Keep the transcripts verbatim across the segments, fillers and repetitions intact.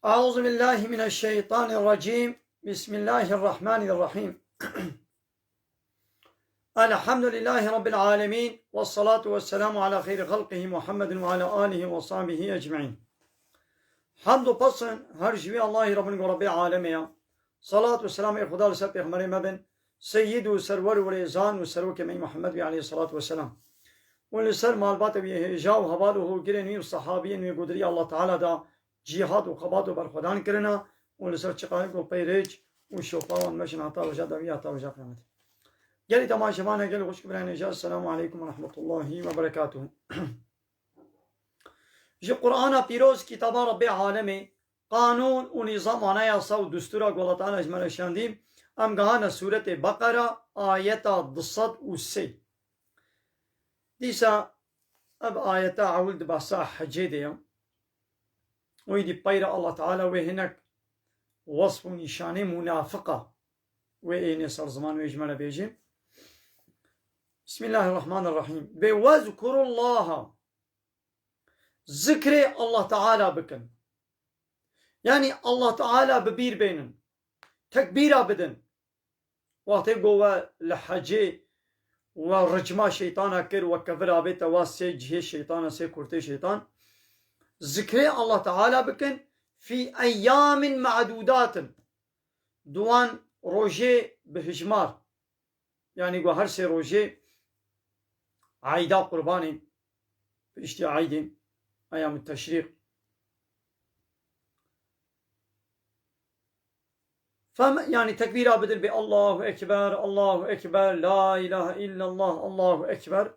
أعوذ بالله من الشيطان الرجيم. بسم الله الرحمن الرحيم. الحمد لله رب العالمين، والصلاة والسلام على خير خلقه محمد وعلى آله وصحبه أجمعين. Hamd û pesn her ji wî Allahî Rabbin ku Rabbê alemê ya. Salat û selamê Xuda li ser pêxemberê me bin, seyyid û serwer û rêzan û serokê me Muhammed wî aleyhissalatu vesselam. Û li ser malbata wî hêja û heval û hogirên wî û sahabiyên wî ku di rêya Allah Teala da cîhad û xebat û berxwedan kirina û li ser çiqayê ku pey rêç û şopa wan meşin heta roja dawî heta roja qiyametê. Gelî temaşevanê, gelî xwişk birayên hêja, Esselamu aleykum ve rahmetullahi ve berekatuhu. Ji Qur'ana Pîroz, kitaba Rabbê alemê, qanûn û nîzam, anayasa û dustûra ku Allah Teala ji me re şandî, em gehane sûretê Beqera, ayeta du sed û sê. Dîsa ev ayeta ewil di behsa hecê de ye. Û îdî peyre Allah Teala wê hinek wesf û nîşanê munafiqa wê ênê ser ziman wê ji me re bêjê. Bismillahirrahmanirrahîm. Bê wezkurullaha. Zikrê Allah Teala bikin. Yanî Allah Teala bi bîr bênin. Tekbîra bidin. Wextê ku we li hecê we ricma şeytana kir, we kevir avête wa sê cihê şeytana, sê kurtê şeytan. Zikrê Allah Teala bikin. Fî eyyamin ma'dudatin. Di wan rojê bi hijmar. Yanî ku her sê rojê Eyda Qurbanê, piştî Eydên, Eyam Teşrîq. Fem, yanî tekbîra bidin bê Allahu Ekber, Allahu Ekber, La ilahe illallah, Allahu Ekber.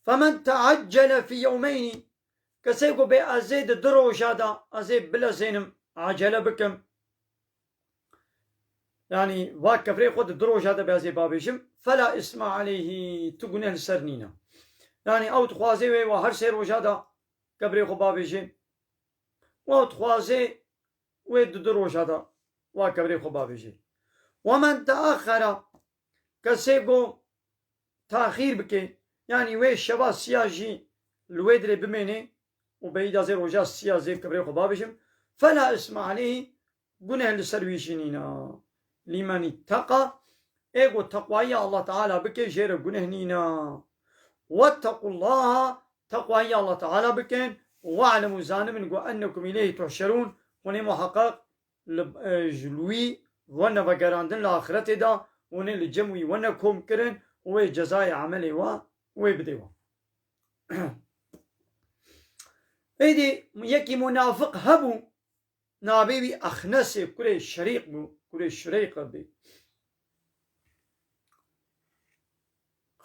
Femen teaccele fî yewmeyni. Kesê ku bê ez ê di du roja de, ez ê bilezênim, acele bikim. Yanî va kevrê xwe di du roja de bê ez ê babêjim. Fela isma aleyhi, tu guneh li ser nîne. Yanî ew dixwazê wê wa her sê roja de kevrê xwe babêjê. Û ew dixwazê wê di du roja de wa kevrê xwe babêjê. Wemen teaxera, kesê ku taxîr bike, yanî wê şeva siya jî li wê dirê bimêne û beyî da zê roja siya zê kevrê xwe babêjim, fela isma aleyhi, guneh li ser wî jî nîna. Lîmen îtteqa, ê ku teqwayiya Allah Teala bike, jê re guneh nîna. Wettequllaha, teqwayiya Allah Teala bikin. We'lemû, zanibin ku ennekum ileyhi tuhşerûn, hûn ê muheqeq li, e, ji wî wene vegerandin li axiretê de, hûn ê li cem wî wene kom kirin û wê cezayê emelê wa wê bidê wa. Êdî yekî munafiq hebû, navê wî Exnesê kurê Şerîq bû, kurê Şureyq bê.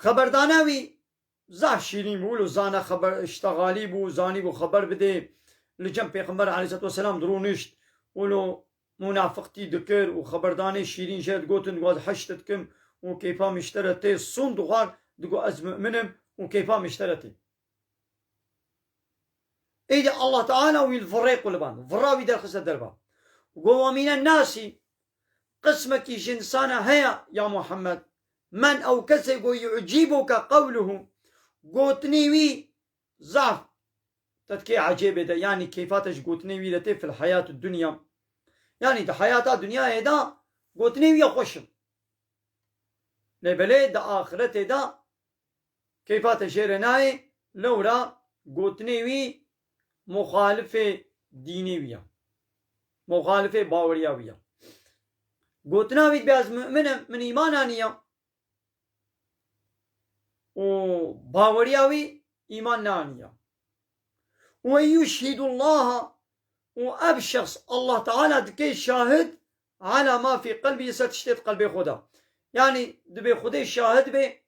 Xeberdana wî zaf şîrîn bû, wilo zana xeber, iştexalî bû, zanî bû xeber bidê. Li cem Pêxember aleyhisselatu vesselam dirûnişt, wilo munafiqtî dikir û xeberdanê şîrîn jê digotin, "Waz heşt dikim û keyfa min ji te re tê." Sûnd dixwar, digo, "Ez mu'min im û keyfa min ji te re tê." Êdî Allah Teala wî li virê quliband, vira wî derxiste derva. Go, "Ve mînen nasi, qismekî ji însana heye ya Muhammed, men, ew kesê go yu'cîbuke qewluhu, gotinê wî zaf te dikê ecêbê de, yanî keyfa te ji gotinê wî re tê fil heyatid dunya." Yanî di heyata dinyayê de gotinê wî ya xweş in. Lê belê di axiretê de keyfa te jê re nayê, lewra gotinê wî muxalifê dînê wî ya. Muxalifê baweriya wî ya. Gotina wî dibe, "Ez mu'min im, min îman aniya." Û baweriya wî îman naniya. "Ve yuşhidullaha", û ev şexs Allah Teala dike şahid, "ala ma fî qelbî", ser tiştê di qelbê xwe de. Yanî dibe Xwedê şahid be,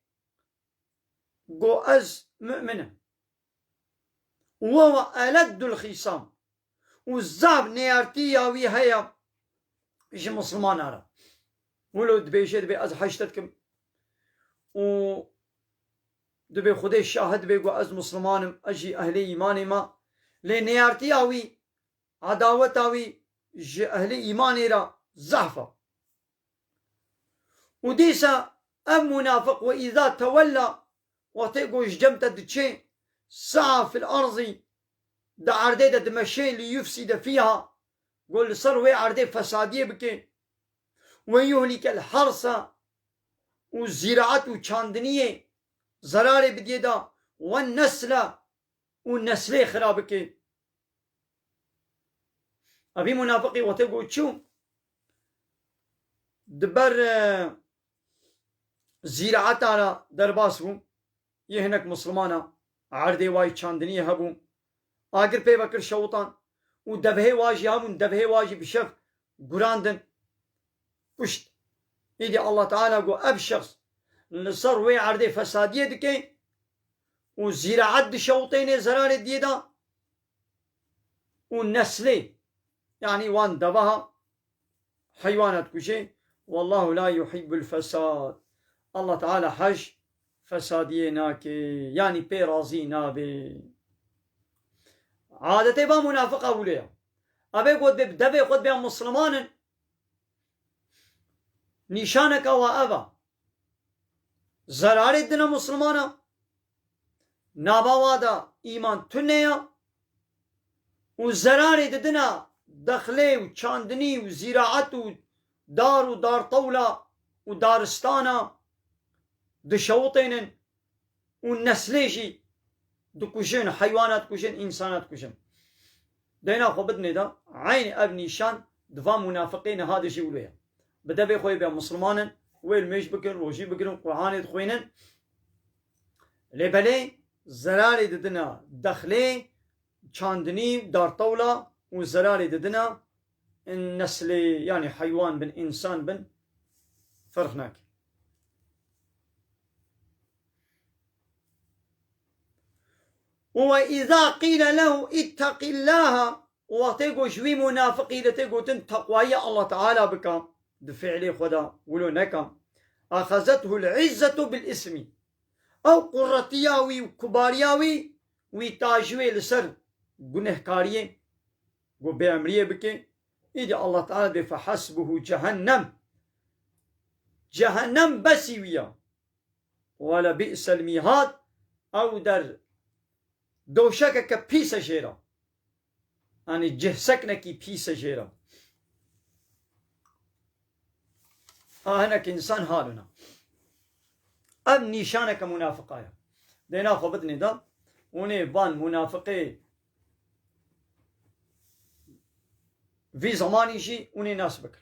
go, "Ez mu'min im." "Ve ve eleddul xîsam", û zaf neyartiya wî heye ji misilmana re. Wilo dibêje, dibe, "Ez heşt dikim." Û dibe Xwedê şahid be ku ez misilman im, ez jî ehlê îmanê me. Lê neyartiya wî, edaweta wî ji ehlê îmanê re zehf e. Û dîsa ev munafiq, "Ve îza tewella", wextê ku ji cem te diçe, "sa'a fil erzî", di erdê de dimeşe, "li yufside fîha", Go li ser wê erdê fesadiyê bike. Ve yuhlikel harsa û zîraet û çandiniyê zerarê bidiyê da. Ve nesle û neslê xira bike. Evî munafiqî wate got çû? Di ber, e, zîraeta re derbas bû. Yê hinek Muslimana erdê wayî çandiniyê hebû. Agir pê vekir şewitan û devhê wa jî hebûn, devhê wa jî bi şev gurandin. Kuşt. Îdî Allah Teala got, ev şexs li ser wê erdê fesadiyê dike û zîraet dişewitêne zerarê diyê da û neslê, yanî wan deveha heywana dikuje. Wallahu la yuhibbul fesad. Allah Teala hej fesadiyê nake, yanî pê razî nabe. Adetê va munafiqa wilo ya. Abê got bê bi devê xwe bê Musliman in. Nîşaneka wa ev a. Zerarê didine Muslimana, nava wa de îman tune ya û zerarê didine dexlê û çandinî û zîraet û dar û dartewla û daristana dişewitênin û neslê jî dikujin, heywana dikujin, însana dikujin. Deyna xwe bidinê de, eynî ev nîşan di van munafiqê niha de jî wilo ye. Bi devê xwe bê Musliman in, wê li mêj bikin, rojî bigirin, Quranê dixwînin. Lê belê zerarê didine dexlê, çandinî, dartewla û zerarê didine neslê, yanî heywan bin, însan bin, ferq nake. Û ve îza qîle lehu ittaqîllâhe, û wextê ku ji wî munafiqî li tê gotin teqwayî Allah Teala bike, di fiilê xwe de wilo neke, axezethul izzetu bil ismi. Ew quretiya wî û kubariya wî, wî ta ji wê li ser gunehkariyê, ku bêemriyê bike, îdî Allah Teala bê fehesbuhu cehennem. Cehennem besî wî ya. Wele bi'sel mihad, ew der doşekeke pîs e jê re. Yanî cihseknekî pîs e jê re. Ha hinek însan halûna. Ev nîşaneke munafiqa ye. Dêna xwe bidinê de, hûnê van munafiqê vî zemanî jî hûnê nas bikin.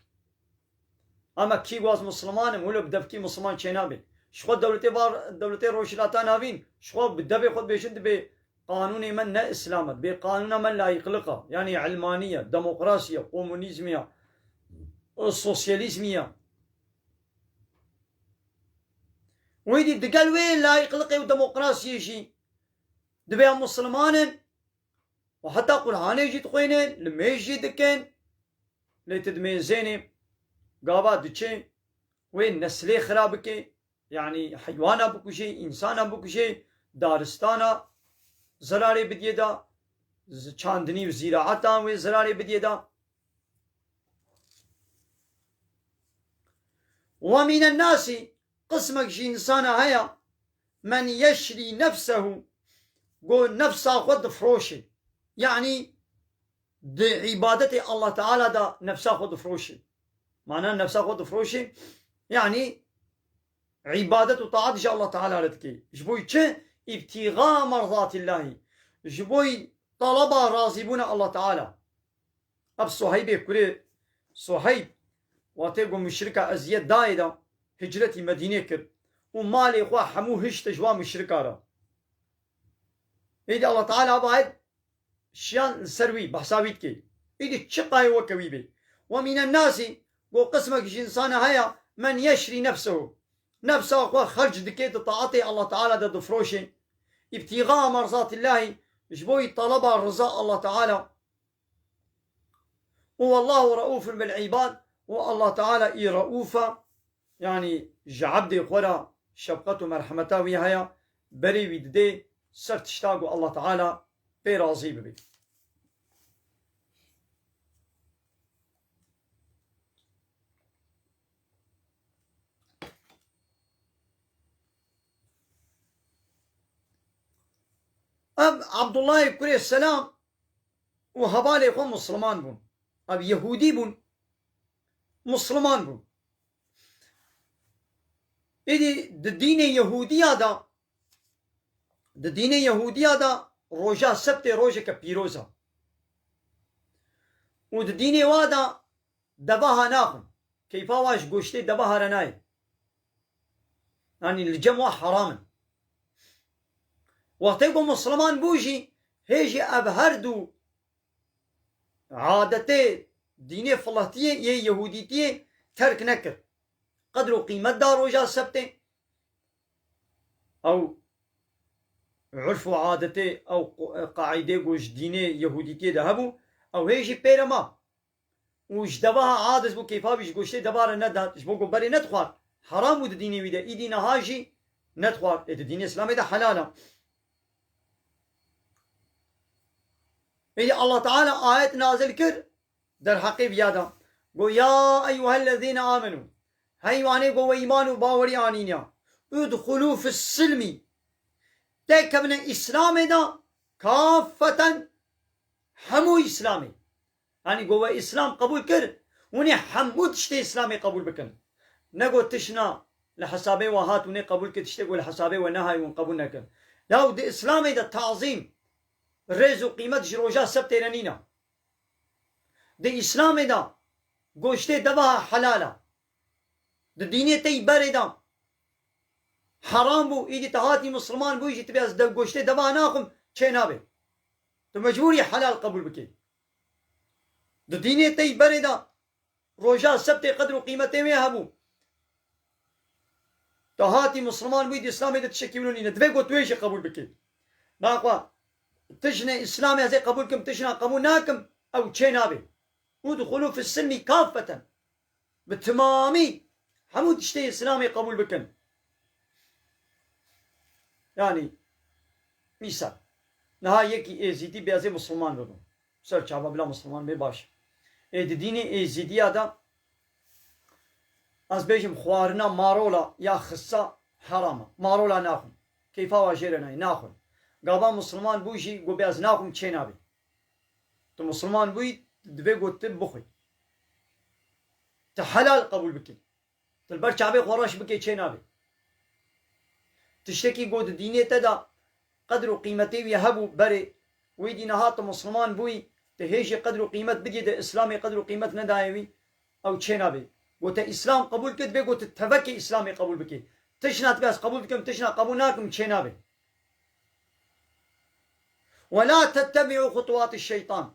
Ama kî waz Musliman im, wilo bi devkî Musliman çênabe. Ji xwe dewletê var, dewletê Rojhilata Navîn, ji xwe bi devê xwe dibêjin dibê qanûnê me ne Îslam e, dibê qanûna me layîqliq e, yanî ilmanî ye, demokrasî ye, komunîzmî ye, sosyalîzmî ye. Wê dî digel wê layîqliqê û demokrasiyê jî dibê em Musliman in. Û heta Qur'anê jî dixwînin, nimêj jî dikin. Lê tu dimêzênê, gava diçe, wê neslê xira bike, yanî heywana bikuje, însana bikuje, daristana zerarê bidiyê da, zi-, çandinî û zîraetan wê zerarê bidiyê da. Ve mînen nasî, qismek ji însana heye, men yeşrî nefsehu, go nefsa xwe difroşe. Yanî di îbadetê Allah Teala de nefsa xwe difroşe. Mana nefsa xwe difroşe, yanî îbadet û taat ji Allah Teala re dike. Ji bo çi? İbtîga merzatillahî. Ji bo taleba razîbûna Allah Teala. Ev Suheybê kurê, Suheyb, watê ku muşrika eziyet dayê de, hicretî Medînê kir û malê xwe hemû hişte ji wan muşrika re. Êdî Allah Teala ava hêt şiyan li ser wî, behsa wî dike. Êdî çi qayê weke wî bê. Ve mînen nasî, go qismek ji însana heye, men yeşrî nefsehu. Nefsa xwe xerc dike di taetê Allah Teala de difroşe. İbtîga merzatillahî, ji bo yî taleba riza Allah Teala. Û wallahu reûfun bil îbad, û Allah Teala î reûf e, yanî ji ebdê xwe re şefqet û merhemeta wî heye, berê wî didê ser tişta ku Allah Teala pê razî bibe. Ev Abdullahê kurê Selam û hevalê xwe Musliman bûn. Ev Yehûdî bûn, Misliman bûn. Êdî di dînê Yehûdiya de, di dînê Yehûdiya de roja sebtê rojeke pîroz e. Û di dînê wa de deveha naxwin. Keyfa wa ji goştê deveha re nayê. Yanî li cem wa heram in. Wextê ku Misliman bû jî, hê jî ev her du adetê dînê filetiyê yê Yehûdîtiyê terk nekir. Qedr û qîmet da roja sebtê. Ew urf û adetê, ew qu-, qaîdê ku ji dînê Yehûdîtiyê de hebû, ew hê jî pê re ma. Û ji deveha aciz bû, keyfa wî ji goştê deva re nedat, ji bo ku berê nedixwar. Heram bû di dînê wî de, îdî niha jî nedixwar. Ê di dînê Îslamê de helal e. Êdî Allah Teala ayet nazil kir derheqê viya de. Got, "Ya eyyuhellezîne amenû." Hey wanê ku we îman û bawerî anîniya. "Udxulû fis silmî." Têkevine Îslamê de kaffeten, hemû Îslamê. Yanî ku we Îslam qebûl kir, hûn ê hemû tiştê Îslamê qebûl bikin. Ne ku tişna li hesabê we hat hûn ê qebûl kir, tiştê ku li hesabê we nehayî hûn qebûl nekin. Yaw di Îslamê de tazîm, rêz û qîmet ji roja sebtê re nîne. Di Îslamê de goştê deva helal e. Di dînê te yî berê de heram bû, îdî te hatî Misliman bûyî jî, tu bê ez de goştê deva naxwim, çê nabe. Tu mecbûr î helal qebûl bikî. Di dînê te yî berê de roja sebtê qedr û qîmetê wê hebû. Tu hatî Misliman bûyî, di Îslamê de tiştekî wilo nîne. Divê ku tu wê jî qebûl bikî. Naxwe tijnê Îslamê ez ê qebûl kim, tijna qebûl nakim, ew çê nabe. Udxulû fis silmî kaffeten. Bi timamî hemû tiştê Îslamê qebûl bikin. Yanî, mîsal, niha yekî êzîdî bê ez ê Misliman bibim. Ser çava bila Misliman bê baş. Ê di dînê êzîdiya de ez bêjim xwarina marola ya xisa heram e. Marola naxwim. Keyfa wa jê re nayê, naxwim. Gava Misliman bû jî got bê ez naxwim çê nabê. Tu Misliman bûyî, divê got tu bixwî. Tu helal qebûl bikî. Tu li ber çavê xwe reş bikê çê nabê. Tiştekî got di dînê te de qedr û qîmetê wî hebû berê, wî dî niha tu Misliman bûyî, tu hê jî qedr û qîmet bidî, di Îslamê qedr û qîmet nedayê wî, ew çê nabê. Got te Îslam qebûl kir, divê got tu tevekê Îslamê qebûl bikî. Tişna divê ez qebûl bikim, tişna qebûl nakim, çê nabê. "Ve la tettebi'u xutuwati şeytan."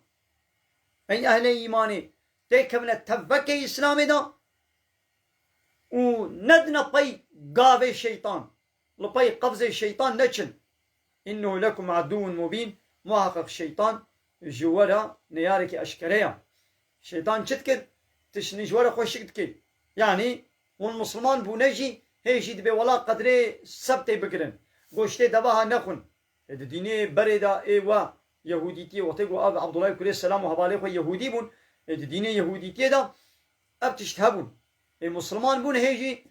Ey ehlê îmanê, têkevine tevvekê Îslamê de û nedine pey gavê şeytan, li pey qevzê şeytan neçin. "İnnehu lekum aduwwun mubîn." Muhaqqeq şeytan ji we re neyarekî eşkere ye. Şeytan çi dikir? Tiştî ji we re xweşik dikir. Yanî hûn Misliman bûne jî, hê jî dibê wela qedrê sebtê bigirin. Goştê deveha nexwin. Ê di dînê berê de ê we Yehûdîtiyê, wextê ku ev Abdullah kurê Selam û hevalê xwe Yehûdî bûn, ê di dînê Yehûdîtiyê de ev tişt hebûn. Ê Misliman bûn, hê jî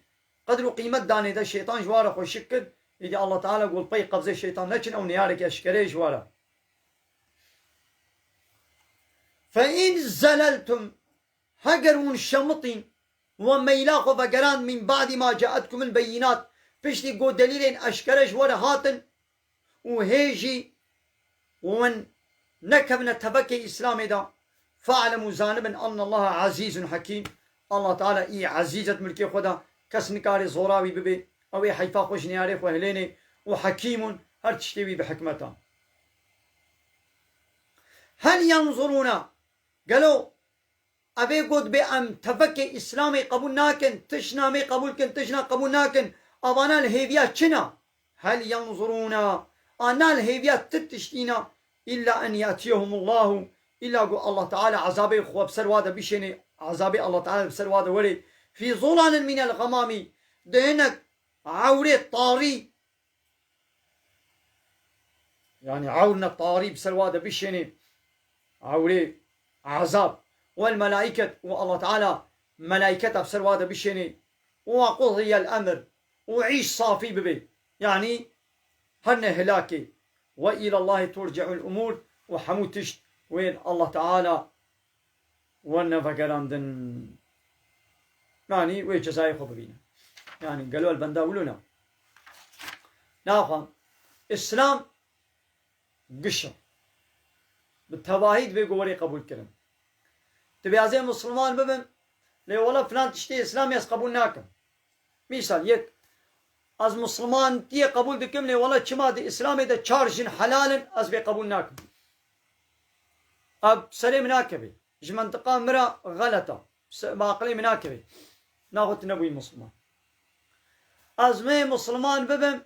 qedr û qîmet danê de, şeytan ji wan re xweşik kir. Êdî Allah Teala got pey qevzê şeytan neçin, ew neyareke eşkere ye ji wan re. "Fe in zeleltum", heger hûn şemitîn, we meyla xwe vegerand, "min ba'dî ma caetkumul beyinat", piştî ku delîlên eşkere ji we re hatin û hê jî hûn nekevine tevekê Îslamê de, "fe'lemû", zanim in, "ennallaha azîzun hekîm", Allah Teala î ezîz e di milkê xwe de, kes nikare zora wî bibe, ew ê heyfa xwe ji neyarê xwe hilênê û hekîmun, her tiştê wî bi hikmet e. "Hel yenzurûne", gelo Evê got bê em tevekê Îslamê qebûl nakin, tişna me qebûl kin, tişna qebûl nakin. Avana li hêviya çi ne? Hel yenzurûne. A na li hêviya ti tiştî ne. Îlla en yatiyehumullahu. Îlla ku Allah Teala ezabê xwe bi ser wa de bişêne, ezabê Allah Teala bi ser wa de were. Fî zulalin minel gamamî. Di hinek ewrê tarî, yanî ewrine tarî bi ser wa de bişênê, ewrê ezab. Wel melaiket, û Allah Teala melaiketa bi ser wa de bişênê. Û qudiyel emr, û îş safî bibe. Yanî herne hilakê. Ve îlallahî turci'ul umûr, û hemû tişt wên Allah Teala werine vegerandin. Yanî wê cezayê xwe bibîne. Yanî gelo el benda wilo ne. Naxwe, Îslam giş e. Bi tevahî divê ku werê qebûl kirin. Tu bê ez ê Musulman bibim, lê wela filan tiştê Îslamê ez qebûl nakim. Mîsal, yek, ez Musulmantiyê qebûl dikim, lê wela çima di Îslamê de çar jin helal in, ez vê qebûl nakim. Ev serê min nakeve. Ji mentiqa min re xelet e. Se-, bi aqilê min nakeve. Naxwe tu nebûyî Musulman. Ez mê Musulman bibim,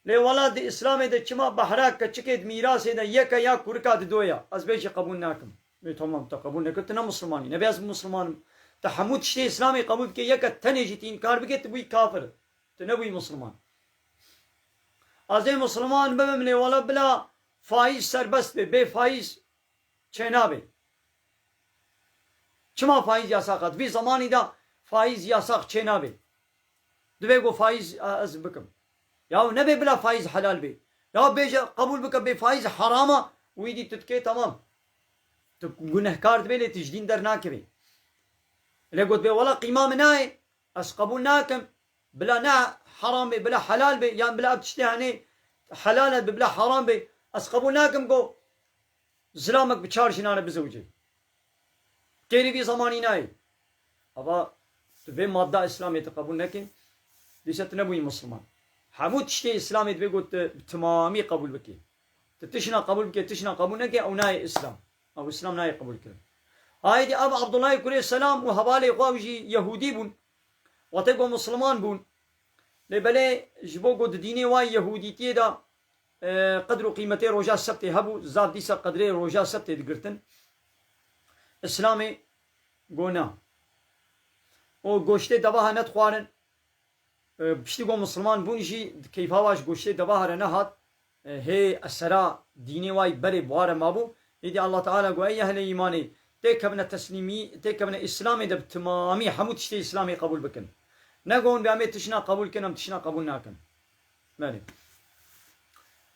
lê wela di Îslamê de çima behra keçikê di mîrasê de yek e ya kurika dido ye. Ez vê jî qebûl nakim. Bê tamam, te qebûl nekir, tu ne Musulman î. Nebê ez Musulman im. Tu hemû tiştê Îslamê qebûl bikê, yek e tenê jî tu înkar bikê, tu bûyî kafir. Tu nebûyî Musulman. Ez ê Musulman bibim, lê wela bila faîz serbest be, bê faîz çênabe. Çima faîz yasax e? Di vî zemanî de faîz yasax çênabe. Divê ku faîz, e, ez bikim. Ya nebê bila faîz helal be. Ya bêje qebûl bike bê faîz heram e, wî dî tu dikê, tamam. Tu gunehkar dibê, lê tu ji dîn dernakevê. Lê got bê wela qîma min nayê, ez qebûl nakim. Bila ne heram be, bila helal be, yan bila ev tiştê henê helal e, bila heram be, ez qebûl nakim ku zilamek bi çar jinan re bizewicê. Kêrî vî zemanî nayê. Ava tu vê madda Îslamê tu qebûl nekê, dîse tu nebûyî Musulman. Hemû tiştê Îslamê divê ku tu bi timamî qebûl bikê. Tu tişna qebûl bikê, tişna qebûl nekê, ew nayê Îslam. Ew Îslam nayê qebûl kirin. Aydî ev Abdullahê kurê Selam û hevalê xwe ew jî Yehûdî bûn. Wextê ku Musulman bûn. Lê belê ji bo ku di dînê wa Yehûdîtiyê de, e, qedr û qîmetê roja sebtê hebû, zaf dîsa qedrê roja sebtê digirtin. Îslamê go na. Û goştê devaha nedixwarin. E, piştî ku Musulman bûn jî di keyfa wa ji goştê devaha re nehat. E, hê esera dînê wa yî berê bi wa re mabû. Êdî Allah Teala got, ey ehlê îmanê, têkevine teslîmî, têkevine Îslamê de bi timamî hemû tiştê Îslamê qebûl bikin. Ne got em ê tişna qebûl kin, em tişna qebûl nakin. Belê.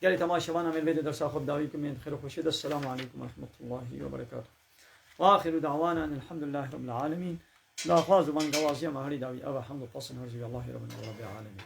Gelê temaşevan, em ê li vê de dersa xwe bi dawî bikin, em ê di xêr û xweşiyê de. Esselamu aleykum ve rahmetullahi ve berekatuh. Ve axiru da'wana enelhamdülillahi rabbil alemin. Daxwaz û bangewaziya me herî dawî ev e, hemd û pes û herz bi Allahî Rabbina Rabbil alemin.